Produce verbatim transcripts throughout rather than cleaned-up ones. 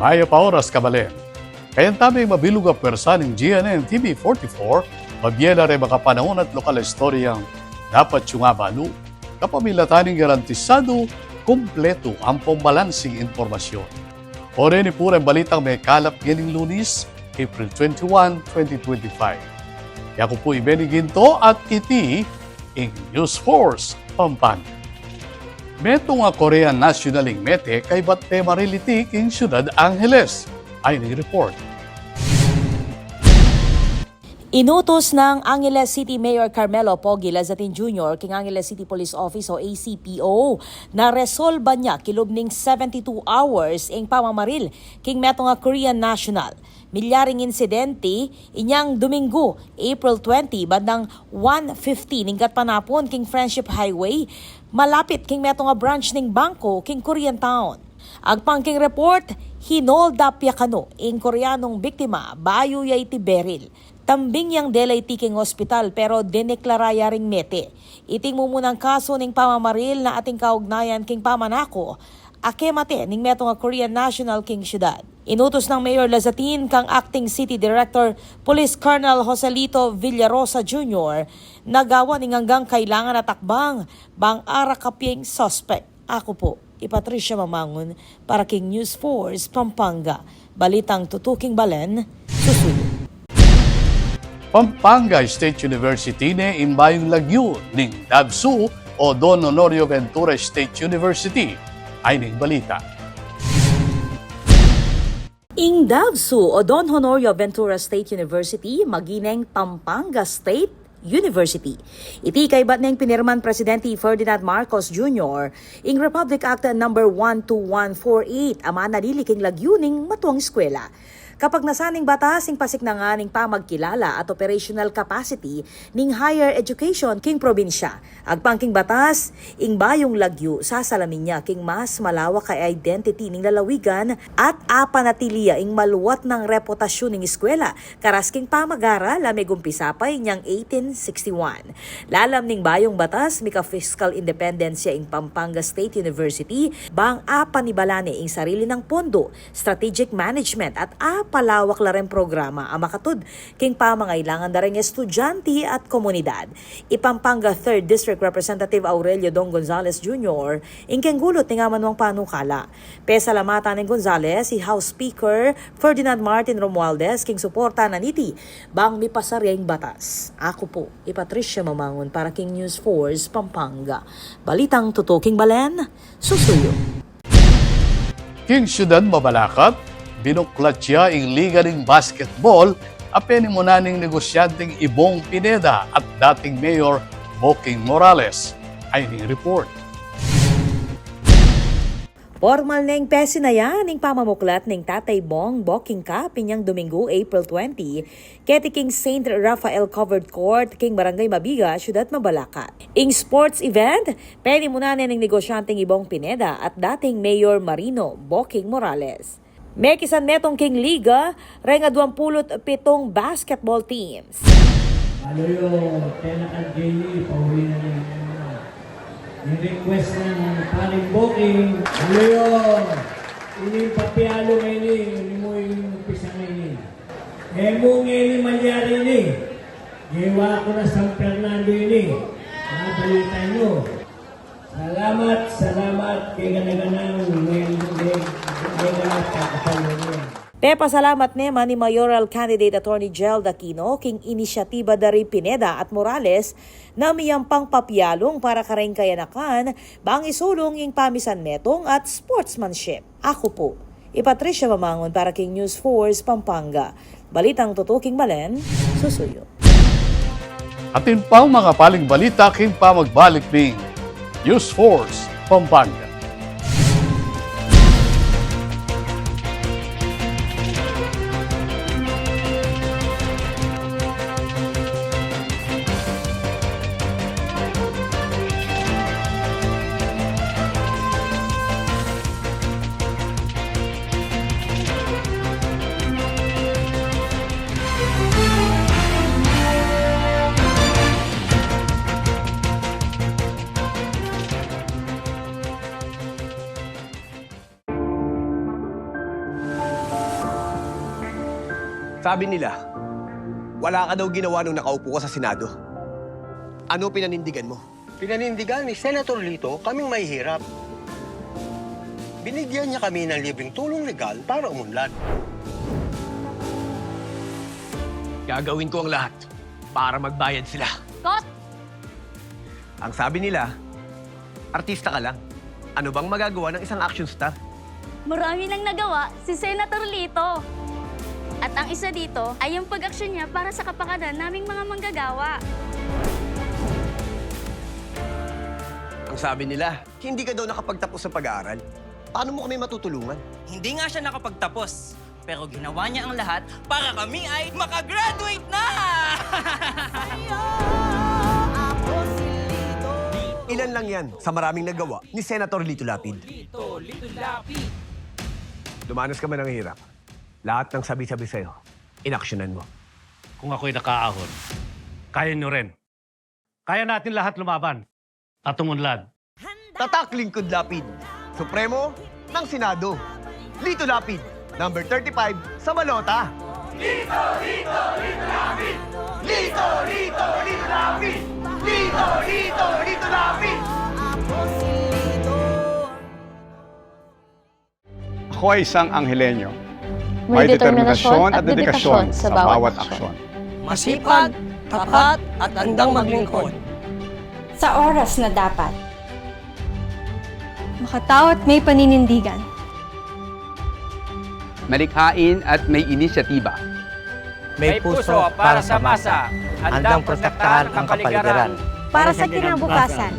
Mayap a oras, kabalen. Kayabe tamu ing mabilug a pwersa ning G N N T V forty-four, mabie la reng makapanaun at lokal a istoryang dapat yu ngan abalu. Kapamilatan ning garantisadu, kumpletu ampong balansing impormasyon. O reni pu reng balitang mekalap ngening Lunis, April twenty-one, twenty twenty-five. Yaku pu i Benny Ginto at iti ing News Force Pampanga. Metung a Korean national ing mete kaybat pemaril iti king Syudad Angeles. Ayni ing report. Inutus nang Angeles City Mayor Carmelo Pogi Lazatin Junior king Angeles City Police Office o A C P O na resolban ya kilub ning seventy-two hours ing pamamaril king metung a Korean national. Milyari ing insidente inyang Dominggu, April twenty, bandang one fifty ning gatpanapun king Friendship Highway, malapit king metung a branch ning bangko king Korean Town. Agpang king report, hinoldap ya kanu ing Koreanong biktima bayu ya iti beril. Tambing yang dela iti king ospital, pero dineklara ya ring mete. Iting mumunang kasu ning pamamaril na ating kaugnayan king pamanaku a kemate ning metung a Korean national king syudad. Inutus nang Mayor Lazatin kang Acting City Director Police Colonel Joselito Villarosa Junior na gawan ing anggang kailangan a takbang bang arakap ya ing suspect. Aku pu i Patricia Mamangun para king News Force Pampanga. Balitang tutuking balen, susuyu. Pampanga State University ne ing bayung lagyu ning DAVSU o Don Honorio Ventura State University. Ayni ing balita. Ing DAVSU o Don Honorio Ventura State University, maging Pampanga State University. Iti kaybat neng pinirman Presidente Ferdinand Marcos Junior ing Republic Act number one two one four eight, a manalili king lagyu ning matuang eskwela. Kapagnasan ning batas ing pasiknangan ning pamagkilala at operational capacity ning higher education king probinsya. Agpang king batas, ing bayung lagyu sasalamin ya king mas malawak a identity ning lalawigan at apanatili ya ing maluat nang reputasyun ning eskwela karas king pamag-aral a megumpisa pa inyang eighteen sixty-one. Lalam ning bayung batas, mika fiscal independence ya ing Pampanga State University bang apanibala ne ing sarili nang pondo, strategic management at apalawak la reng programa a makatud king pamangailangan da reng estudyante at komunidad. I Pampanga Third District Representative Aurelio Dong Gonzales Junior ing keng gulut ning amanuang panukala. Pesalamatan neng Gonzales i House Speaker Ferdinand Martin Romualdez king suporta na niti bang mipasa ring batas. Aku pu i Patricia Mamangun para king News Force Pampanga. Balitang tutuking balen, susuyu. King syudad Mabalacat, binuklat ya ing liga ning basketball a penimunan ning negosyanteng Ibong Pineda at dating Mayor Boking Morales. Ayni ing report. Pormal neng pesinayan ing pamamuklat ning Tatay Bong Boking Cup inyang Dominggu, April twenty, keti king Saint Raphael Covered Court king Barangay Mabiga, Syudad Mabalacat. Ing sports event, penimunan ne ning negosyanteng Ibong Pineda at dating Mayor Marino Boking Morales. Mekisan metung king liga reng aduang pulu't pitung basketball teams. Aluyo, tena kan Jenny, pauli na rin. Yung request na ng paring booking. Aluyo, ini yung papialo ngayon eh, ini mo yung umpisa ngayon eh. E mu ngeni malyari ini. Gewa ku na San Fernando ini. Mga balita nyo. Salamat, salamat keng gana-ganang may, may, may ganap kakapal nyo. Pepasalamat ne man i mayoral candidate Attorney Gerald Aquino king inisyatiba da ri Pineda at Morales na miyampang papialung para kareng kayanakan bang isulung ing pamisan metung at sportsmanship. Aku pu i Patricia Mamangun para king News Force Pampanga. Balitang tutuking balen, susuyu. Atin pang makapaling balita king pamagbalik ning News Force Pampanga. Sabi nila, wala ka daw ginawa nung nakaupo ka sa Senado. Ano pinanindigan mo? Pinanindigan ni Senator Lito kaming mahihirap. Binigyan niya kami ng libreng tulong legal para umunlad. Gagawin ko ang lahat para magbayad sila. Kot! Ang sabi nila, artista ka lang. Ano bang magagawa ng isang action star? Marami nang nagawa si Senator Lito. At ang isa dito ay yung pag-aksyon niya para sa kapakanan naming mga manggagawa. Ang sabi nila, hindi ka daw nakapagtapos sa pag-aaral. Paano mo kami matutulungan? Hindi nga siya nakapagtapos, pero ginawa niya ang lahat para kami ay makagraduate na! Ilan lang yan sa maraming nagawa ni Senator Lito Lapid. Dumanas ka man ng hirap, lahat ng sabi-sabi sa'yo, inaksyonan mo. Kung ako'y nakaahon, kaya nyo rin. Kaya natin lahat lumaban at umunlad. Tatak Lingkod Lapid, Supremo ng Senado. Lito Lapid, number thirty-five sa balota. Lito, Lito, Lito Lapid! Lito, Lito, Lito Lapid! Lito, Lito, Lito Lapid! Ako ay isang Angelenyo. May determinasyon at dedikasyon sa bawat aksyon. Masipag, tapat, at handang maglingkod. Sa oras na dapat. Makatao at may paninindigan. Malikhain at may inisyatiba. May puso para sa masa, handang protektahan ang kapaligiran. Para sa kinabukasan.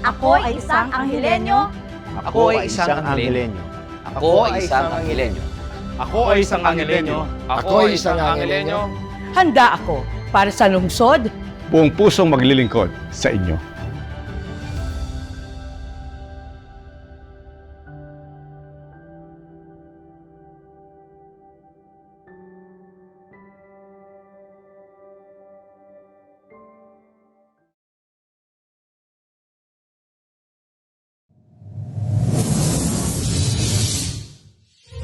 Ako ay isang Angelenyo. Ako ay isang Angelenyo. Ako ay isang Angelenyo. Ako ay isang Angelenyo. Ako ay isang Angelenyo. Handa ako para sa lungsod. Buong pusong maglilingkod sa inyo.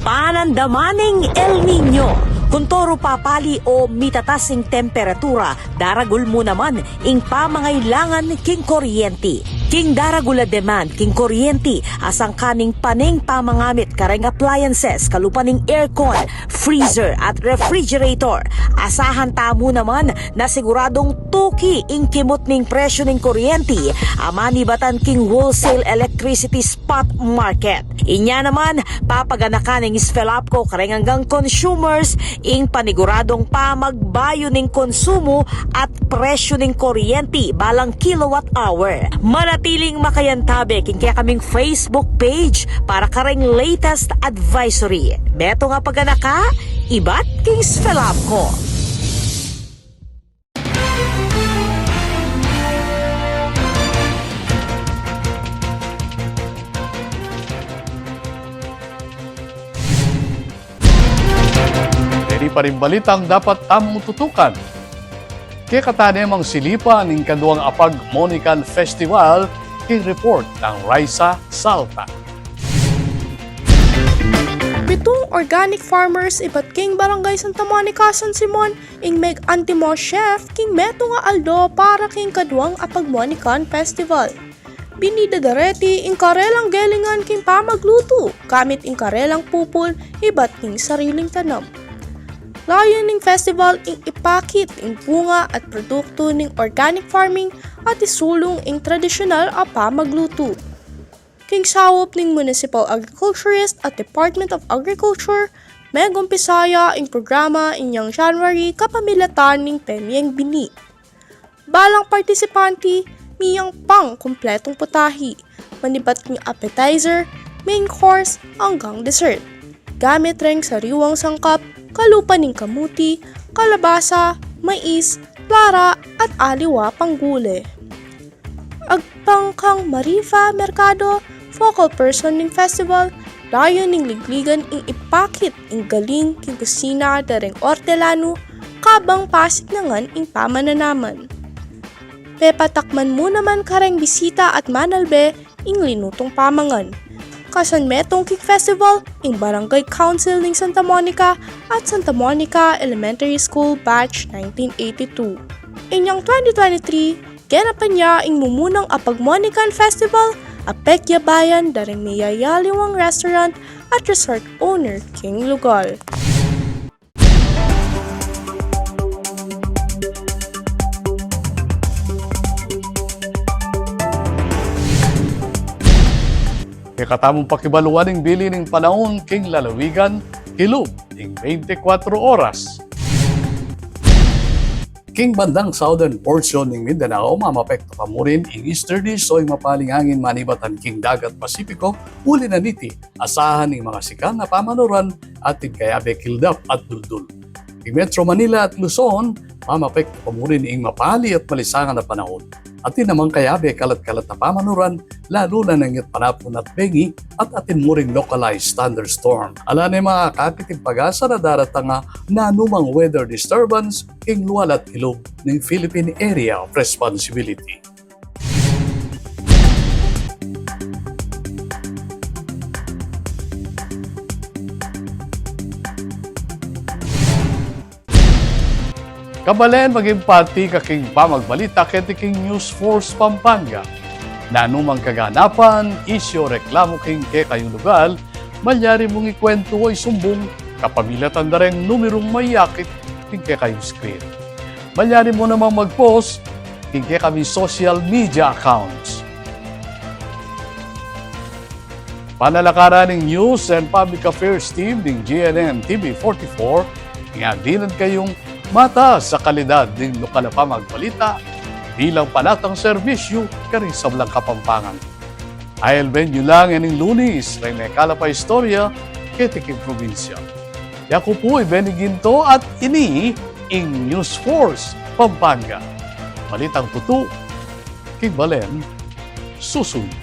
Panandaman ning El Niño. Kuntoru papali o mitatas ing temperatura, daragul mu naman ing pamangailangan king kuryenti. King daragul a demand king kuryenti, asangkan ning pane ing pamangamit kareng appliances, kalupa ning aircon, freezer at refrigerator. Asahan tamu naman na siguradung tuki ing kimut ning presyu ning kuryenti a manibatan king wholesale electricity spot market. Inya naman, papaganakan ning SFELAPCO kareng anggang consumers ing paniguradung pamagbayu ning konsumu at presyu ning kuryenti balang kilowatt hour. Manatiling makayantabe king kekaming Facebook page para kareng latest advisory. Metung a paganaka, ibat king SFELAPCO. Deni pa ring balitang dapat tamu tutukan. Kekatamu namang silipan ing kaduang Apag Monukan Festival, king report nang Raisa Salta. Pitung organic farmers ibat king Barangay Santa Monica, San Simon, ing meg-antimo chef king metung a aldo para king kaduang Apag Monukan Festival. Bini da dareti ing karelang gelingan king pamaglutu, gamit ing karelang pupul ibat king sariling tanam. Layun ning festival ing ipakit ing bunga at produktu ning organic farming at isulung ing tradisyonal a pamaglutu. King saup ning municipal agriculturist at Department of Agriculture, megumpisa ya ing programa inyang January kapamilatan ning pemyeng bini. Balang partisipante, miyang pangkumpletung putahe, manibat king appetizer, main course, anggang dessert. Gamit reng sariwang sangkap, kalupa ning kamuti, kalabasa, mais, lara, at aliwa pang gule. Agpang kang Marifa Mercado, focal person ning festival, layun ning ligligan ing ipakit ing galing king kusina da reng ortelano, kabang pasignangan ing pamananaman. Pepatakman mu naman kareng bisita at manalbe ing linutung pamangan. Kasanmetung king festival ing Barangay Council ning Santa Monica at Santa Monica Elementary School Batch nineteen eighty-two. Inyang twenty twenty-three, genapan ya ing mumunang Apag Monican Festival a pekyabayan da ring meyayaliwang restaurant at resort owner king lugal. Kekatamung pakibaluan ing bili ning panaun king lalawigan, kilub ning beintikwatro oras. King bandang southern portion ning Mindanao, mamapekto pa mu rin ing easterlies o ing mapaling angin manibatan king dagat Pasipiko, uli na niti, asahan ing mangasikan a pamanuran atin kayabe kildap at duldul. King Metro Manila at Luzon, mamapekto pa mu rin ing mapali at malisangan a panaun. Atin namang kayabe kalat-kalat a pamanuran, lalu na neng ibat panapun at bengi, at atin mu ring localized thunderstorm. Ala ne makakapit ing pag-asa na daratang a nanumang weather disturbance king lual at kilub ning Philippine Area of Responsibility. Kabalen, maging parti ka king pamagbalita keti king News Force Pampanga. Nanumang kaganapan, isyu o reklamu king kekayung lugal, malyari mung ikuwentu o isumbung kapamilatan da reng numerung mayakit king kekayung screen. Malyari mu namang mag-post king kekaming social media accounts. Panalakaran ning News and Public Affairs Team ning G N N T V forty-four, ing agdinan kayung mataas a kalidad ning lokal a pamagbalita bilang panatang serbisyu karing sablang Kapampangan. Ailben yu la ngening Lunis reng mekalap a istorya keti king probinsya. Yaku pu i Benny Ginto at ini ing News Force Pampanga. Balitang tutu king balen, susundu.